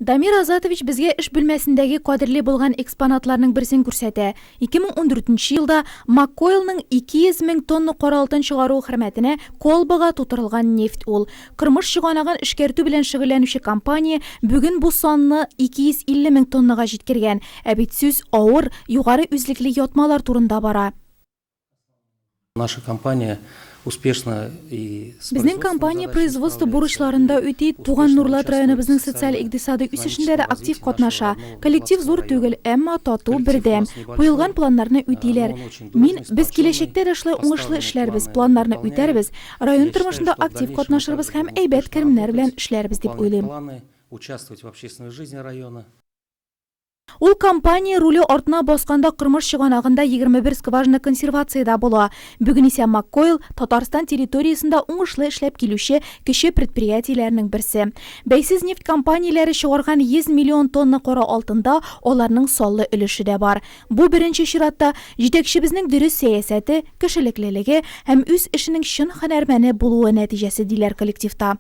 Дамир Азатович безгә эш бүлмәсендәге кадерле булган экспонатларның берсен күрсәтә. 2014 нче елда Маккойлның 200 мең тонна кара алтын чыгаруы хөрмәтенә колбага тутырылган нефть ул. Кормыш чыганагын эшкәртү белән шөгыльләнүче компания бүген бу санны 250 мең тоннага җиткергән. Ә бит сүз авыр, югары үзлекле ятмалар турында бара. Наша компания успешно и с Безнең компания производство бурычларын да үти, туган Нурлат районыбызның социаль-икътисадый үсешендә дә актив катнаша. Коллектив зур түгел, әмма тату, бердәм. Куелган планнарны үтиләр. Мин, без киләчәктә дә шулай уңышлы эшләрбез, планнарны үтәрбез, район тормышында актив катнашырбыз һәм әйбәт керемнәр белән эшләрбез дип уйлыйм. Ул компания руле артына басканда Кормыш чыганагында 21 скважина консервациядә була. Бүген исә Маккойл, Татарстан территориясендә уңышлы эшләп килүче кече предприятиеләрнең берсе. Бәйсез нефть компанияләре чыгарган 100 миллион тонна кара алтында аларның саллы өлеше дә бар. Бу, беренче чиратта, җитәкчебезнең дөрес сәясәте, кешелеклелеге һәм үз эшенең чын һөнәрмәне булуы нәтиҗәсе, диләр коллективта.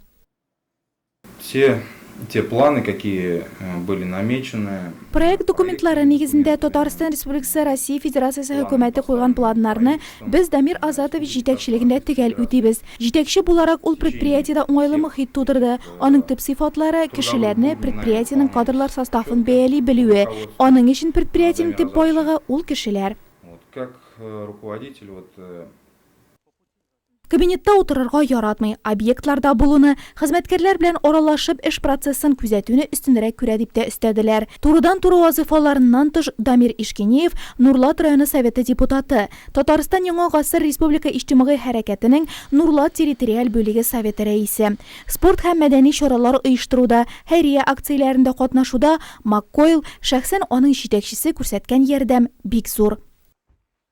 Все те планы, какие были намечены. Проект документлары нигезендә Татарстан Республикасы Россия Федерациясе Хөкүмәте куйган планнарны без Дамир Азатович җитәкчелегендә төгәл үтибез. Җитәкче буларак ул предприятиедә уңайлы мохит тудырды. Аның төп сыйфатлары, кешеләрне, предприятиенең кадрлар составын бәяли белүе. Аның өчен предприятиенең төп байлыгы, ул кешеләр. Вот как руководитель вот. Кабинетта утырырга яратмый, объектларда булуны, хезмәткәрләр белән аралашып эш процессын күзәтүне өстенрәк күрә дип тә өстәделәр. Турыдан-туры вазыйфаларыннан тыш Дамир Ишкинеев Нурлат районы Советы депутаты, Татарстан Яңа гасыр республика иҗтимагый хәрәкәтенең Нурлат территориаль бүлеге советы рәисе. Спорт һәм мәдәни чаралар оештыруда, хәйрия акцияләрендә катнашуда МакКойл, шәхсән аның җитәкчесе күрсәткән ярдәм бик зур.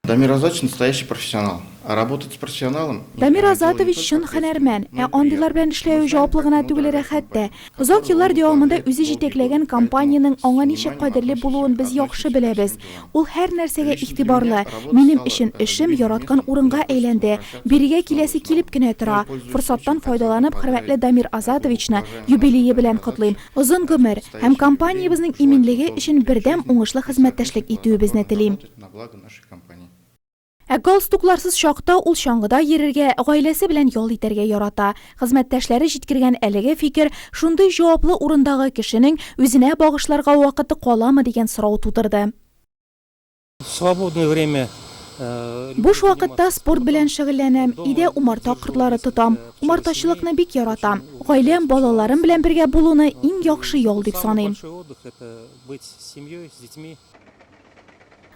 Дамир Азатович настоящий профессионал. А работать с профессионалом Дамир Азатович чын һөнәрмән, ә андыйлар белән эшләве җаваплы гына түгел, рәхәт тә. Озак еллар дәвамында үзе җитәкләгән компаниянең аңа ничек кадерле булуын без яхшы беләбез. Ул һәр нәрсәгә игътибарлы. Минем өчен эшем яраткан урынга әйләнде. Бирегә киләсе килеп кенә тора. Форсаттан файдаланып, хөрмәтле Дамир Азатовичны юбилее белән котлыйм. Озын гомер һәм компаниябезнең иминлеге өчен бердәм уңышлы хезмәттәшлек итүебезне телим. На благо нашей компании. Ә галстукларсыз чакта ул чаңгыда йөрергә, гаиләсе белән ял итәргә ярата. Хезмәттәшләре җиткергән әлеге фикер шундый җаваплы урындагы кешенең үзенә багышларга вакыты каламы дигән сорау тудырды. В свободное время Буш вакытта спорт белән шөгыльләнәм, өйдә умарта кортлары тотам. Умартачылыкны бик яратам. Гаиләм, балаларым белән бергә булуны иң яхшы ял дип саныйм.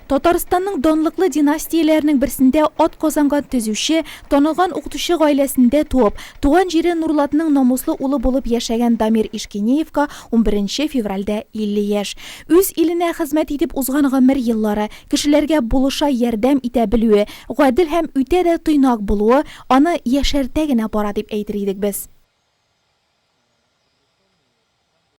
Татарстанның данлыклы династияләренең берсендә атказанган төзүче, танылган укытучы гаиләсендә туып, туган җире Нурлатның намуслы улы булып яшәгән Дамир Ишкинеевка унберенче февральдә 50 яшь. Үз иленә хезмәт итеп узган гомер еллары, кешеләргә булыша, ярдәм итә белүе, гадел һәм үтә дә тыйнак булуы аны яшәртә генә бара дип әйтер идек без.